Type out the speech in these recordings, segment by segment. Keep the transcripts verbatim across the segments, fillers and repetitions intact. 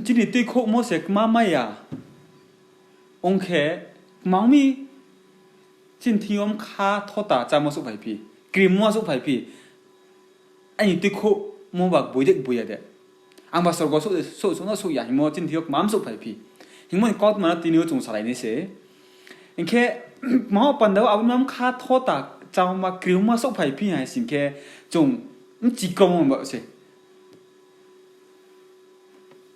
chini tuikhouhmo se kma mai ya ong khe, kma ong mi chini thing yo bkha thota chámo souhphai phi, krimo ma souhphai phi, aini tuikhouhmo ba boi de boi ya de, ang ba sorgo souh, souh, souh no souh ya hingmo chini thing yo kma ma souhphai phi hingmo ni kautma no tini yo chung salai nai se. Hing khe, kma wo panda wo abo ni ma bkha thota chámo ma krimo ma souhphai phi hai sing khe, chung bchikromo ba se.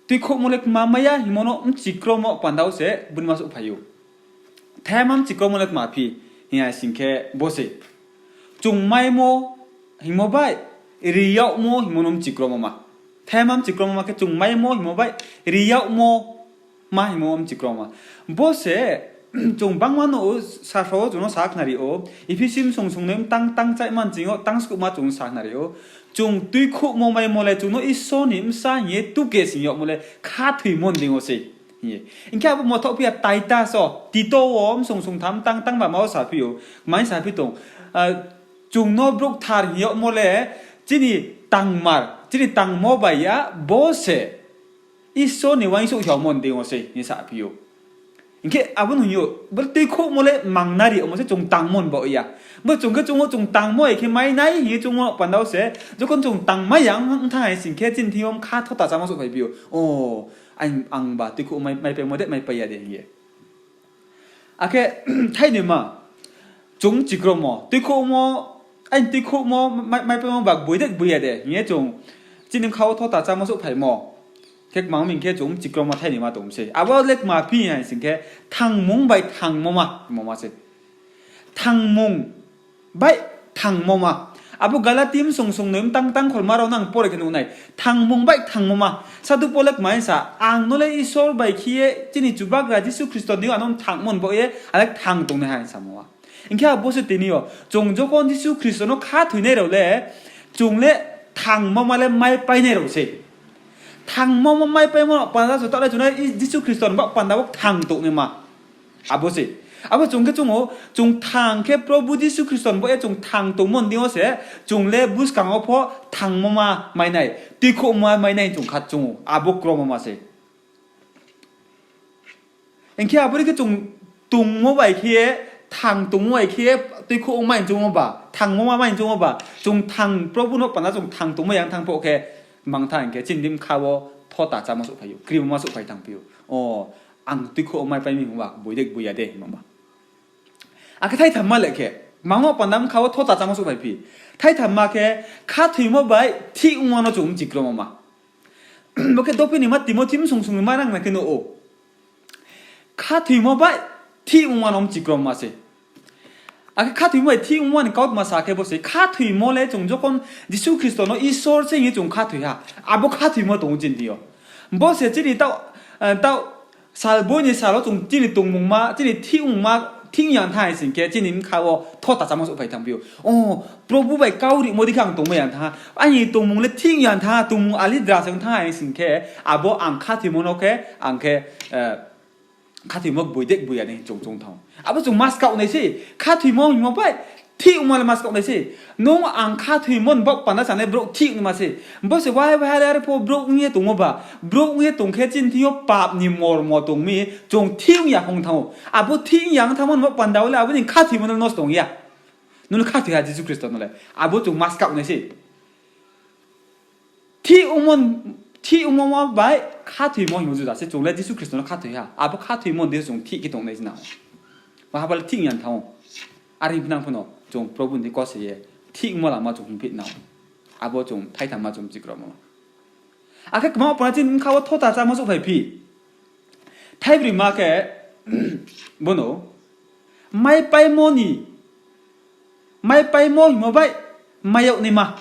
Tuikhouhmo le kma mai ya hingmo no bchikromo panda wo se bo ni ma souhphai ou. Thaiha ma bchikromo le kma phi hing hai sing khe bo se. Chung maimo hingmo bai ri yagmo hingmo no bchikromo ma. Thaiha ma bchikromo ma khe chung maimo hingmo bai ri yagmo ma hingmo bchikromo ma. Bo se chung bangma no sasao wo chung no sakhnari ou, Ephesi bsong song noi btang tang chaihma nching yo tang skuhma chung sakhnari ou. Chung tuikhouhmo maimo le chung no Isor ni bsa hing ye tuke sing yagmo le khathoimo ni deing yo sei. Hing khe abo mothoh phi ya Titus wo, Tito wo bsong song tham tang tang ba ma wo saphi ou, mai saphi tong, chung no brouh kthar hing yagmo le chini tangmar, chini tangmo bai ya, bo se Isor ni uaingsouh hiaomo ni deing yo sei hing saphi ou. Hing khe abo no hing ou, bo tuikhouhmo le mangnari omo se chung tangmo ni baoh ya. Bo chung khe chung ou chung tangmo hai khe mai nai hing ye chung ou panda wo se, jokhon chung tangmai ya ong thanng hai sing khe chini thing yo bkha thota chámo souhphai phi ou. O, ang, ang ba tuikhouh mai, maipaimo de, maipai ya de hing ye. Akhe thainoi ma, chung bchikromo, tuikhouhmo, aini tuikhouhmo mai, maipaimo ba boi de boi ya de hing ye chung chini bkha wo thota chámo souhphaimo. Khe kma ong mi hing khe chung bchikromo thainoi ma tong sei. Abo le kma phi hai sing khe, thangmung bai thangmo ma, mo ma se. Thangmung bai thangmo ma. Abo Galati bsong song noi btang tang kholma rao nang pore khe nuh nai. Thangmung bai thangmo ma. Sadhu Pol le kma hing sa, ang no le Isor bai khe ye chini Chubagra Jisu Khristo ni ano thangmo ni baoh ye, ang le thang tongnaiha hing samo ma. Hing khe abo se tini yo, chung jokhon Jisu Khristo no khathoinai rao le, chung le thangmo ma le maipainai rao sei. Thangmo ma maipaimo panda se taoh le chung le Jisu Khristo ni baoh panda wo thang tongnaima. Abo se. Abo chung khe chung ou, chung thang khe Probhu Jisu Khristo ni baoh ye chung thang tongmo ni deing yo se, chung le buskang wo pho thangmo ma mai nai, tuikhouhmo ma mai nai chung kha chung ou, abo kromo ma se. Hing khe abo ni khe chung tongmo bai khe, thang tongmo bai khe, tuikhouh ong mai choungmo ba, thangmo ma mai choungmo ba, chung thang Probhu no panda chung thang tongmo yang thanng pho khe, mangtha hing khe chini bkha wo thota chámo souhphai ou, krimo ma souhphai thanngphi ou. O, ang tuikhouh ong maipai mi hingba, boi de boi ya de hingmo ma. Akhe thaithamma le khe, mangmo panda bkha wo thota chámo souhphai phi. Thaithamma khe, khathoimo bai thih ongma no chung bchikromo ma. Bo khe dophi ni ma Timothi bsong song ni ma nang nai khe nuh ou. Khathoimo bai thih ongma no bchikromo ma se. Akhe khathoimo bai thih ongma ni kautma sa khe bo se, khathoimo le chung jokhon Jisu Khristo no Isor se hing ye chung khathoi ha, abo khathoimo tong ou chini thing yo. Bo se chini taoh, taoh salboi ni sal wo chung chini tongmungma, chini thih ongma, thih ong ya thanng hai sing khe, chini bkha wo thota chámo souhphai thanngphi ou. O, Probhu bai kau rimo dei khe ang tongmai ya thanng ha. Aini tongmung le thih ong ya thanng ha, tongmung alidra se ong thanng ha hai sing khe, abo ang khathoimo no khe, ang khe, khathoimo boi de boi ya ni chung choung thanng ou. Abo chung maskaoh nai se, khathoimo hingmo bai, thih ongma le maskaoh nai se. Nung ang khathoimo ni baoh panda sanai brouh thih ongma se. Bo se wai wai ha le are pho brouh ong ye tongmo ba, brouh ong ye tong khe chini thing yo pap ni mormo tong mi, chung thih ong ya ong thanng ou. Abo thih ong ya ong thanngmo ni baoh panda wo le abo ni khathoimo no nosto ong ya. Nung le khathoi ha Jisu Khristo no le. Abo chung maskaoh nai se. Thih ongmo, thih ongmo ma bai khathoimo hingmo juda se, chung le Jisu Khristo no khathoi ha. Abo khathoimo ni deing yo chung thih khe tongnai se nang ou. Ba haba le thih ong ya thanng ou. Are hing phi nang pho no chung Probhu ni kose ye thih ongmo lama chung hing phi nang ou. Abo chung thaithamma chung bchikromo. Akhe kma panda chini bkha wo thota chámo souhphai phi. Thaibroima khe, bono, maipaimo ni, maipaimo hingmo bai mai yag naima.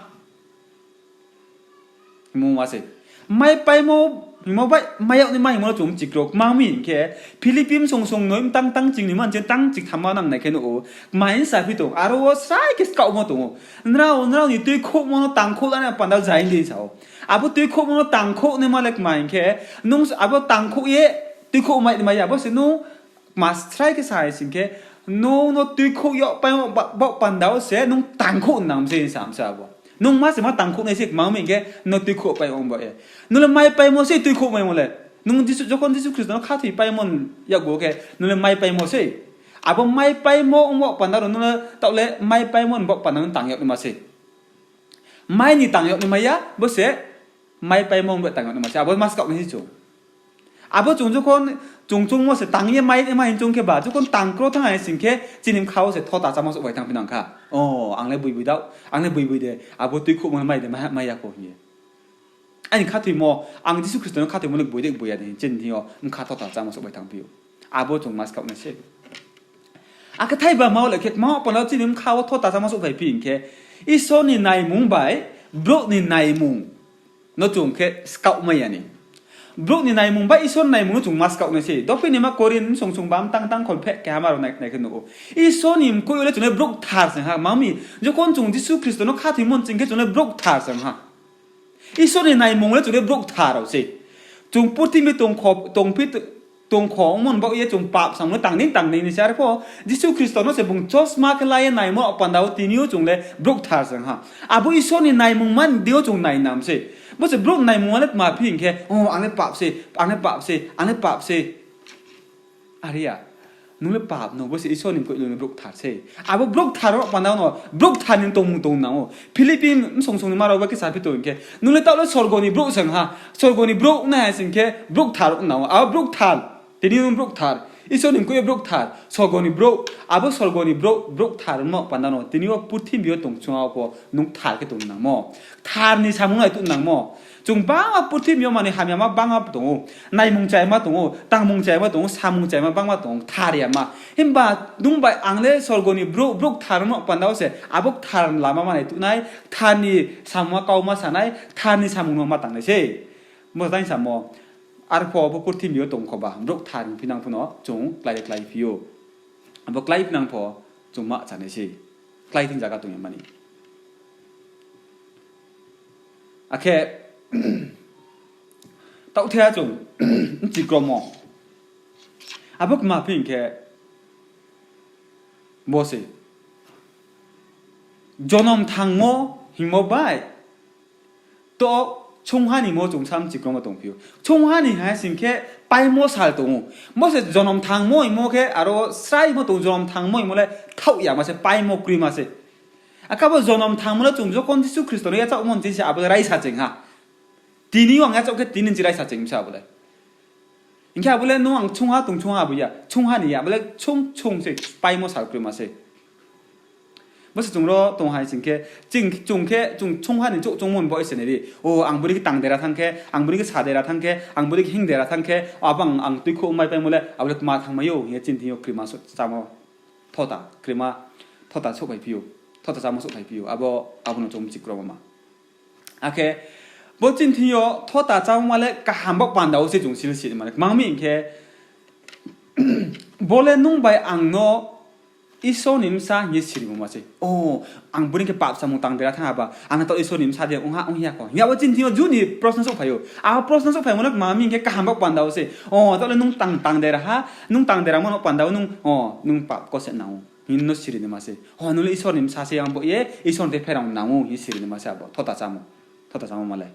Hingmo ma se. Maipaimo hingmo bai mai yag naima hingmo no chung bchikro kma mi hing khe, Philippi bsong song noi btang tang ching ni ma nching tang ching thamma nang nai khe nuh ou, kma hing saphi tong, aro wo srai khe skaohmo tong ou. Nrao, nrao ni tuikhouhmo no tangkhouh lana panda zai di sa ou. Abo tuikhouhmo no tangkhouh naima le kma hing khe, nung abo tangkhouh ye tuikhouh mai naima ya, bo se nung kma srai khe sa hai sing khe, nung no tuikhouh yagpai ba, baoh panda wo se nung tangkhouh nang se sa, sa abo. Nung ma se ma tangkhouh nai se, kmang mi hing khe no tuikhouh paimo ong ba ye. Nung le mai paimo se tuikhouh maimo le. Nung Jisu, jokhon Jisu Khristo no khathoi paimo ni yakgu khe, nung le mai paimo se. Abo mai paimo ong ba panda ro nung le taoh le mai paimo ni baoh panda nung tang yag naima se. Mai ni tang yag naima ya, bo se mai paimo ong ba tang yag naima se. Abo ma skaoh nai se chung. Abo chung jokhon chung chungmo se tang ye mai, mai hing chung khe ba, jokhon tang kro thanng hai sing khe, chini bkha wo se thota chámo souhphai thanngphi nang kha. O, ang le boi boi dao, ang le boi boi de, abo tuikhouhmo mai de, mai, mai ya kho hing ye. Aini khathoimo, ang Jisu Khristo no khathoimo le boi de, boi ya de, chini thing yo bkha thota chámo souhphai thanngphi ou. Abo chung ma skaoh nai se. Akhe thaiba ma wo le khe, ma wo panda chini bkha wo thota chámo souhphai phi hing khe, Isor ni naimung bai brouh ni naimung no chung khe skaoh mai ya ni. Brouh ni naimung bai Isor ni naimung no chung ma skaoh nai se. Dophi ni ma Korinth song song bam tang tang kholpheh keha ma rao nai, nai khe nuh ou. Isor ni mkoih yo le chung le brouh kthar se ha. Kmang mi, jokhon chung Jisu Khristo no khathoimo ni ching khe chung le brouh kthar se ha. Isor ni naimung le chung le brouh kthar rao se. Chung purthimbi tongkho, tongphi, tongkho ongmo ni baoh ye chung pap samung le tang dei tang dei ni se. Arpho Jisu Khristo no se bung chosma khe la ye naimo panda wo tini yo chung le brouh kthar se ha. Abo Isor ni naimungma ni deing yo chung nainam se. Bo se brouh naimungma le tma phi hing khe, o, ang le pap se, ang le pap se, ang le pap se. Are ya, nung le pap no, bo se Isor ni mkoih yo le brouh kthar se. Abo brouh kthar rao panda no, brouh kthar ni tongmung tong nang ou. Philippi bsong song ni ma rao ba khe saphi tong hing khe, nung le taoh le sorgo ni brouh se ha, sorgo ni brouh nai ha sing khe, brouh kthar nang ou. Abo brouh kthar, tini nung brouh kthar, Isor ni mkoih yo brouh kthar, sorgo ni brouh, abo sorgo ni brouh, brouh kthar ongmo panda no, tini yo purthimbi yo tong chung wo pho, nung kthar khe tong nangmo. Kthar ni samung nai tuh nangmo. Chung bangma purthimbi yo manoi hamyama bangma tong ou, naimung chaima tong ou, tangmung chaima tong ou, samung chaima bangma tong ou, kthar yama. Himba nung bai ang le sorgo ni brouh, brouh kthar ongmo panda wo se, abo kthar lama manai tuh nai, kthar ni samung ma kau ma sa nai, kthar ni samung no ma tang nai se. Bo tang samo, arpho bo purthimbi yo tong kho ba, brouh kthar hingphi nang pho no chung klái klái phi ou. Abo klái phi nang pho chung ma cha nai se. Klái thing zaga tong ya mani. Akhe taoh the chung bchikromo. Abo kma phi hing khe bo se. Jonom thangmo hingmo bai to chungha ni mo chung sam chikromo tongphi ou. Chungha ni hai sing khe paimo sal tong ou. Bo se jonom thangmo hingmo khe aro sraimo tong, jonom thangmo hingmo le thaoh yama se, paimo kroima se. Akhe bo jonom thangmo le chung jokhon Jisu Khristo no yachaohmo ni ching se abo le raisa cheng ha. Tini yo ang yachaoh khe tini ni ching raisa cheng se abo le. Hing khe abo le nung ang chungha tong chungha abo ya, chungha ni ya, abo le chung chung se, paimo sal kroima se. Bo se chung ro tong hai sing khe, chung khe, chung chungha ni chouh choungmo ni baoh ye se nai di. O, ang bodei khe tang dera thanng khe, ang bodei khe sa dera thanng khe, ang bodei khe hing dera thanng khe, abo ang, ang tuikhouh mai paimo le, abo le kma thanngmai ou, hing ye chini thing yo krima so-, chámo. Thota, krima, thota souhphai phi ou, thota chámo souhphai phi ou, abo, abo no chung bchikromo ma. Akhe, bo chini thing yo thota chámo ma le kaham baoh panda wo se chung siri siri ma le. Kmang mi hing khe, bo le nung bai ang no Isor ni bsa hing ye sirimo ma se. O, ang bodei khe pap samung tang dera thanng ha ba, ang no taoh Isor ni bsa de ong ha, ong ya kho. Hing ya bo chini thing yo juni prosno souhphai ou. Abo prosno souhphaimo le kmang mi hing khe kaham baoh panda wo se. O, taoh le nung tang, tang dera ha, nung tang deramo no panda wo nung, o, nung pap kose nang ou. Hing no siri naima se. O, nung le Isor ni bsa se, ang bo ye Isor ni pherao nang ou, hing siri naima se abo. Thota chámo. Thota chámo ma le.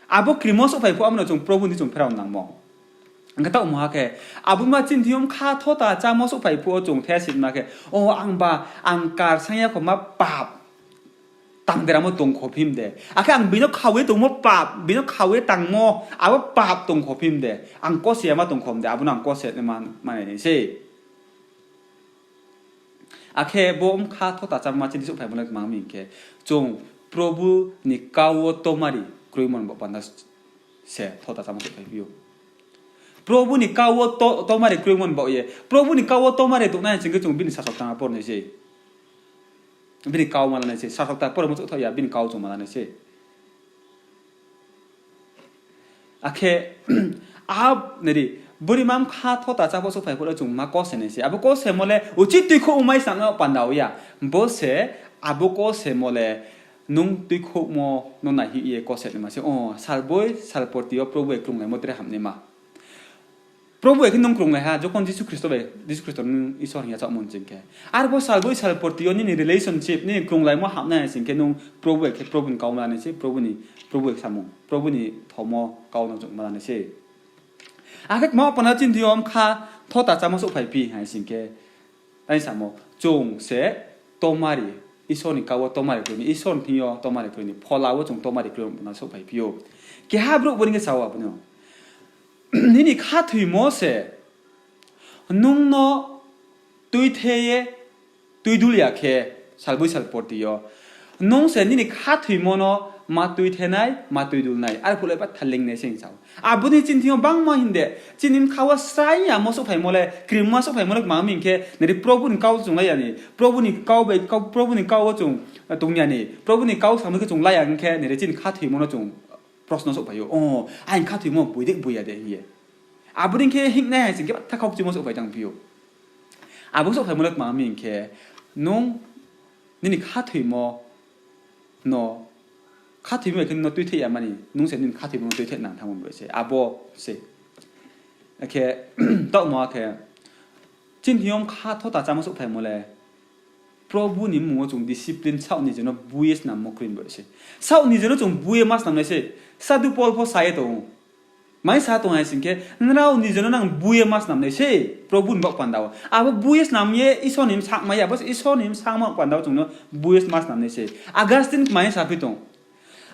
Abo krimo souhphai phuh abo no chung Probu ni chung pherao nangmo. Ang khe taoh mungha khe, abo ma chini thing yo bkha thota chámo souhphai phuh wo chung the sima khe, o, ang ba, ang kar sang ya kho ma pap tang deramo tong kho phim de. Akhe ang bini khaoh ye tongmo pap, bini khaoh ye tangmo, abo pap tong kho phim de. Ang kose yama tong kho phim de, abo no ang kose ma, manai nai se. Akhe bo bkha thota chámo ma chini souhphaimo le kmang mi hing khe, chung Probu ni kau wo tomari kroimo ni baoh panda se thota chámo souhphai phi ou. Probu ni kau wo to-, tomari kroimo ni baoh ye. Probu ni kau wo tomari tongnai sing khe chung bini sasokta ma por nai se. Bini kau ma la nai se, sasokta por mo chouhthaoh ya, bini kau chung ma la nai se. Akhe, a, nai di, bini ma bkha thota chá pho souhphai phuh le chung ma kose nai se. Abo kosemo le uchih tuikhouh mai sa no panda wo ya. Bo se, abo kosemo le nung tuikhouhmo no naihoih ye kose naima se. O, salboi, salporti yo Probu bai krunglaimo tre hamnaima. Probu bai khe nung krunglai ha, jokhon Jisu Khristo bai, Jisu Khristo nung Isor hing yachaohmo sing khe. Arpho salboi salporti yo nini relationship, nini krunglaimo hamnai sing khe nung Probu bai khe Probu ni kau ma la nai se, Probu ni, Probu bai samung, Probu ni thomo kau no chung ma la nai se. Akhe kma panda chini thing yo bkha thota chámo souhphai phi hai sing khe, tai samo, chung se tomari, Isor ni kau wo tomari kroi ni, Isor ni thing yo tomari kroi ni, phola wo chung tomari kroi ni panda souhphai phi ou. Keha brouh bo ni khe sa ou abo no, nini khathoimo se nung no tuithe ye tuidul ya khe, salboi salporti yo. Nung se nini khathoimo no ma tuithe nai, ma tuidul nai. Arphuh le ba thaling nai se hing sa ou. Abo ni chini thing yo bangma hing de, chini bkha wo srai yamo souhphaimo le, krimma souhphaimo le kma mi hing khe, nai di Probu ni kau chung lai ya ni, Probu ni kau bai, kau, Probu ni kau wo chung tong ya ni, Probu ni kau samung khe chung lai ya hing khe, nai di chini khathoimo no chung prosno souhphai ou. O, aini khathoimo boi de, boi ya de hing ye. Abo ni khe hingnai hai sing khe, ba tha khaukchimo souhphai tang phi ou. Abo souhphaimo le kma mi hing khe, nung nini khathoimo no, khathoimo bai khe nung no tuithe ya mani, nung se nini khathoimo no tuithe nang thanngmo bai se. Abo se. Akhe, taohmo akhe, chini thing yo bkha thota chámo souhphaimo le, Probu ni mmung wo chung discipline saoh ni je no bui ye snammo kroi bai se. Saoh ni je no chung bui ye ma snam nai se. Sadhu Pol pho sa ye tong ou. Mai sa tong hai sing khe, nrao ni je no nang bui ye ma snam nai se, Probu ni baoh panda wo. Abo bui ye snam ye Isor ni bsakma ya, bo se Isor ni bsakma panda wo chung no bui ye ma snam nai se. Augustine kma ye saphi tong.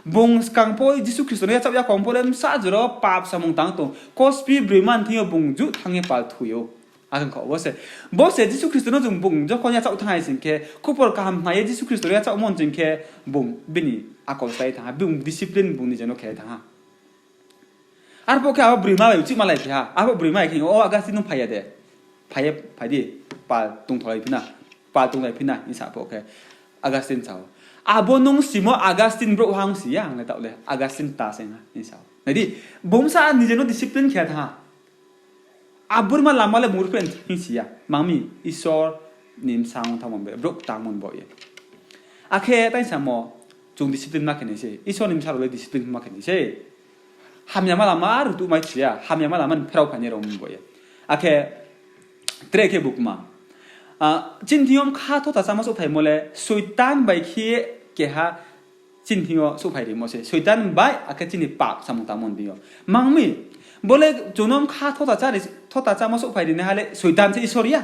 Bung skang pho Jisu Khristo no yachaoh ya khong pho le bsa jora pap samung tang tong. Kospi broima ni thing yo bung juh thanng ye pal thui ou. Akhe kho bo se, bo se Jisu Khristo no chung bung jokhon yachaoh thanng hai sing khe, khupor kaham khna ye Jisu Khristo no yachaohmo sing khe, bung bini akol slái thanng ha, bung discipline bung ni je no khe thanng ha. Arphuh khe abo broima bai uchih malaiphi ha, abo broima bai khe, O Augustine, nung phai ya de? Phai ye, phai di, pal tongtholai phi na, pal tonglai phi na, hing sa phuh khe, Augustine sa ou, Abo nung simo Augustine brouh ha ong si ya, ang le taoh le Augustine ta se ha, hing sa ou. Nai di, bung bsa ni je no discipline khe thanng ha. Abo broima lama le bung ruhphreh hing si ya. Mang mi Isor ni bsa ong thanngmo bai, brouh ktangmo ni baoh ye. Akhe tai samo, chung discipline ma khe nai se. Isor ni bsa rao le discipline ma khe nai se. Hamyama lama ruhtuh mai si ya. Hamyama lama ni pherao phainai rao ni baoh ye. Akhe tre khe bukma. Ah, chini thing yo bkha thota chámo souhphaimo le, Soitan bai khe keha chini thing yo souhphai rimo se. Soitan bai, akhe chini pap samung tangmo ni thing yo. Mang mi, bo le chung no bkha thota chá ri, thota chámo souhphai rinaiha le Soitan se, Isor ya.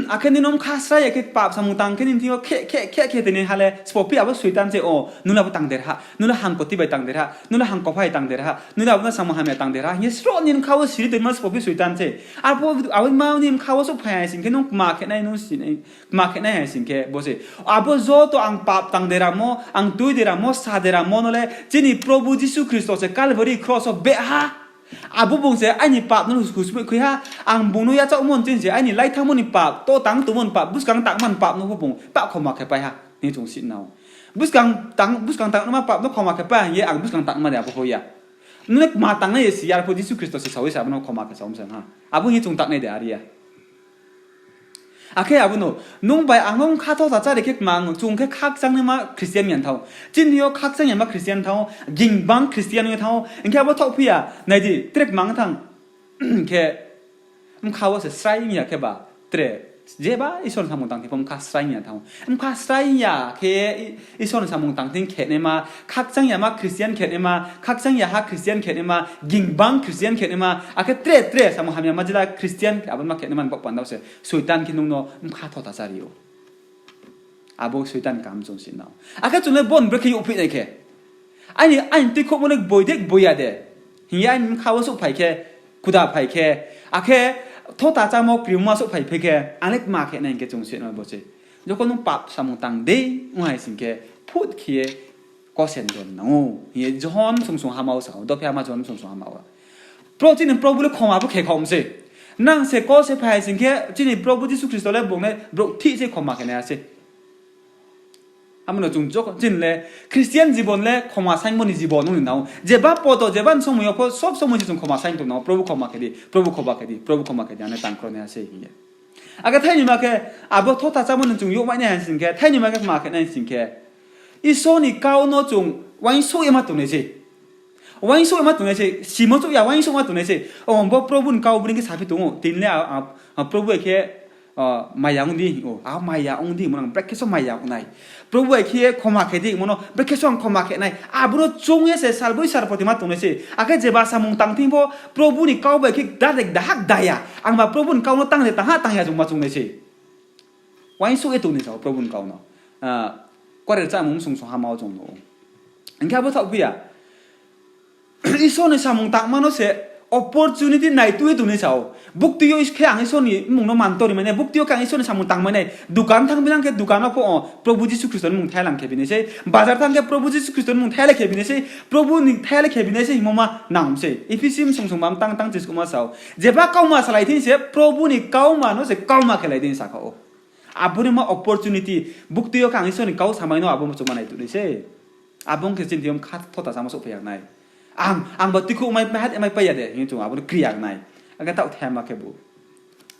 Akhe nini no bkha srai ya khe pap samung tang khe nini thing yo khe, khe, khe, khe tinaiha le, sbo phi abo Soitan se, o, nung le abo tangder ha, nung le hangkoti bai tangder ha, nung le hangkophai tangder ha, nung le abo no samung hamya tangder ha, hing ye sroh nini bkha wo siri toima sbo phi Soitan se. Arphuh abo ma nini bkha wo souhphai hai sing khe nung kma khe nai nung si nai, kma khe nai hai sing khe bo se. Abo joto ang pap tangderamo, ang tuideramo, saderamo no le chini Probu Jisu Khristo se Calvary kros wo beh ha. Abo bung se aini pap no husmoi khui ha, ang bung no yachaohmo ni ching se aini laithangmo ni pap, to tang tongmo ni pap, buskang tangma ni pap no pho bung ta khoma khe pai ha, hing chung si nao. Buskang tang, buskang tangma pap no khoma khe pai ha hing ye ang buskang tangma ni abo pho ya. Nung le kma tangnai ye si ya, arphuh Jisu Khristo se sawi se abo no khoma khe saom se ha. Abo hing ye chung tangnai de, are ya. Akhe abo no, nung bai ang no bkha thota chári khe kma ang, chung khe khakchangnaima Christian ya thanng ou. Chini yo khakchang yama Christian thanng ou, gingbang Christian ya thanng ou. Hing khe abo thaoh phi ya, nai di, tre kma thanng. Khe, bkha wo se srai ya khe ba, tre, jeba Isor ni samung tang khe pho bkha srai ya thanng ou. Bkha srai ya khe, Isor ni samung tang thing khenaima, khakchang yama Christian khenaima, khakchang yaha Christian khenaima, gingbang Christian khenaima, akhe tre tre samung hamyama jila Christian abo ma khenaima ni baoh panda wo se Soitan khe nung no bkha thota chári ou. Abo Soitan kaham chung si nao. Akhe chung le bo ni brekhe youhphi nai khe, aini, aini tuikhouhmo le boi de, boi ya de, hing ye aini bkha wo souhphai khe, khuda phai khe, akhe thota chámo krimma souhphai phi khe, ang le kma khe nai hing khe chung si nao bo se. Jokhon nung pap samung tang dei ong hai sing khe, phut khe ye kosen don nang ou hing ye Johon sungsung hama wo sa ou, dophi hama Johon sungsung hama wo. Pro chini Probu le khoma pho khe khaoh mi se. Nang se kose phai hai sing khe chini Probu Jisu Khristo le bung le brouh thih se khoma khe nai ha se. Abo no chung jokhon chini le Christian jibon le khoma saingmo ni jibon ong ni nang ou. Jeba poto, jeba ni somoi yo pho sob somoi se chung khoma saing tong nang ou, Probu khoma khe di, Probu khoma khe di, Probu khoma khe di, ang le tangkro nai ha se hing ye. Akhe thainima khe, abo thota chámo no chung youhmai nai hai sing khe, thainima khe kma khe nai sing khe, Isor ni kau no chung uaingsouh ye ma tong nai se. Uaingsouh ma tongnai se, simo chouh ya, uaingsouh ma tongnai se. O, bo Probu ni kau bini khe saphi tong ou, tini le a, a, a, Probu bai khe, a, maya ong di hing ou, a maya ong di hingmo no ang brekhe so maya ong nai. Probu bai khe khoma khe di hingmo no brekhe so ang khoma khe nai. Abo no choung ye se salboi sal pho tini ma tongnai se. Akhe jeba samung tang thing pho Probu ni kau bai khe direct dahak da ya. Angba Probu ni kau no tang de tang ha tang ya chung ma choung nai se. Uaingsouh ye tongnai sa ou Probu ni kau no. A, kuare rchamung sung sung hama wo chung nuh ou. Hing khe abo thaoh phi ya. Isor ni samung tangma no se opportunity nai tui ye tongnai sa ou. Buktui yo khe ang Isor ni mmung no mantori mai nai, buktui yo khe ang Isor ni samung tang mai nai. Dukan thanng binang khe dukan wo pho, o, Probu Jisu Khristo ni mmung thailang khe binai sei. Bazar thanng khe Probu Jisu Khristo ni mmung thailai khe binai sei. Probu ni thailai khe binai sei hingmo ma nang sei. Ephesi sung sung bam tang tang chiskuhma sa ou. Jeba kauma salai thing se Probu ni kauma no se kauma khe lai di hing sakha ou. Abo ni ma opportunity, buktui yo khe ang Isor ni kau samai no abo ma chuma nai tongnai sei. Abo ong khe chini thing yo mkha thota chámo souhphai ya nai. Ang, angba tuikhouh mai, mai hat, mai pai ya de, hing chung abo no kri ya nai. Akhe taoh thema khebu.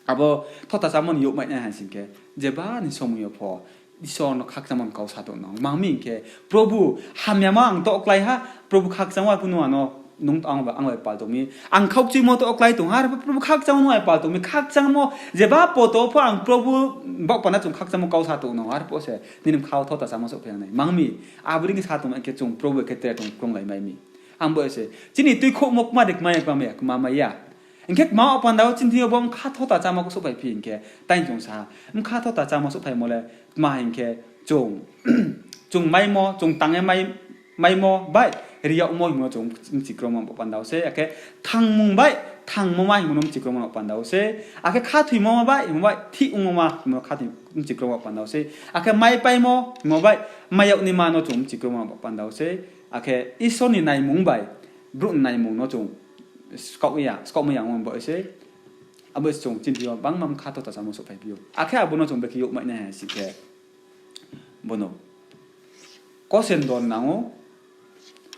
Abo thota chámo ni youh mai nai hai sing khe, jeba ni somoi yo pho, Isor no khakchangmo ni kau sa tong nang. Mang mi hing khe, Probu, hamyama ang toklai ha, Probu khakchangmo kunu ano, nung ang ba, ang bai pal tong mi. Ang khaukchuimo toklai tong ha, Probu khakchangmo nung bai pal tong mi. Khakchangmo, jeba poto pho ang Probu, baoh panda chung khakchangmo kau sa tong nang. Arphuh se, nini mkha wo thota chámo souhphai ya nai. Mang mi, abo dei khe sa tong khe chung Probu khe tre tong krunglai mai mi. Ang bo se, chini tuikhouhmo kma de kma ya, kma mai ya, kma mai ya. Hing khe kma wo panda wo chini thing yo bo mkha thota chámo souhphai phi hing khe, tai chung sa ha, mkha thota chámo souhphaimo le, kma hing khe, chung, chung maimo, chung tang ye mai, maimo bai, ri yagmo hingmo no chung mchikromo bo panda wo se, akhe thangmung bai, thangmo ma hingmo no mchikromo no panda wo se, akhe khathoimo ma bai, hingmo bai, thih ongmo ma hingmo no khathoi mchikromo panda wo se, akhe maipaimo hingmo bai, mai yag naima no chung mchikromo bo panda wo se, akhe Isor ni naimung bai, brouh ni naimung no chung skaoh ya, skaohmai ya ongmo bo se, abo se chung chini thing yo bangma mkha thota chámo souhphai phi ou. Akhe abo no chung bekhe youh mai nai hai sing khe, bono kosen don nang ou,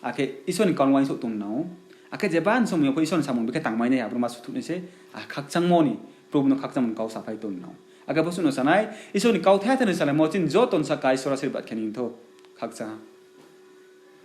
akhe Isor ni kau no uaingsouh tong nang ou, akhe jeba ni somoi yo pho Isor ni samung bekhe tangmai nai, abo no ma suthuh nai se, a khakchangmo ni, Probu no khakchangmo ni kau saphai tong nang ou. Akhe bo suh no sa nai, Isor ni kau thai thai ni salaimo chini joto ni saka Isor asirbad khe ni thou, khakchang ha.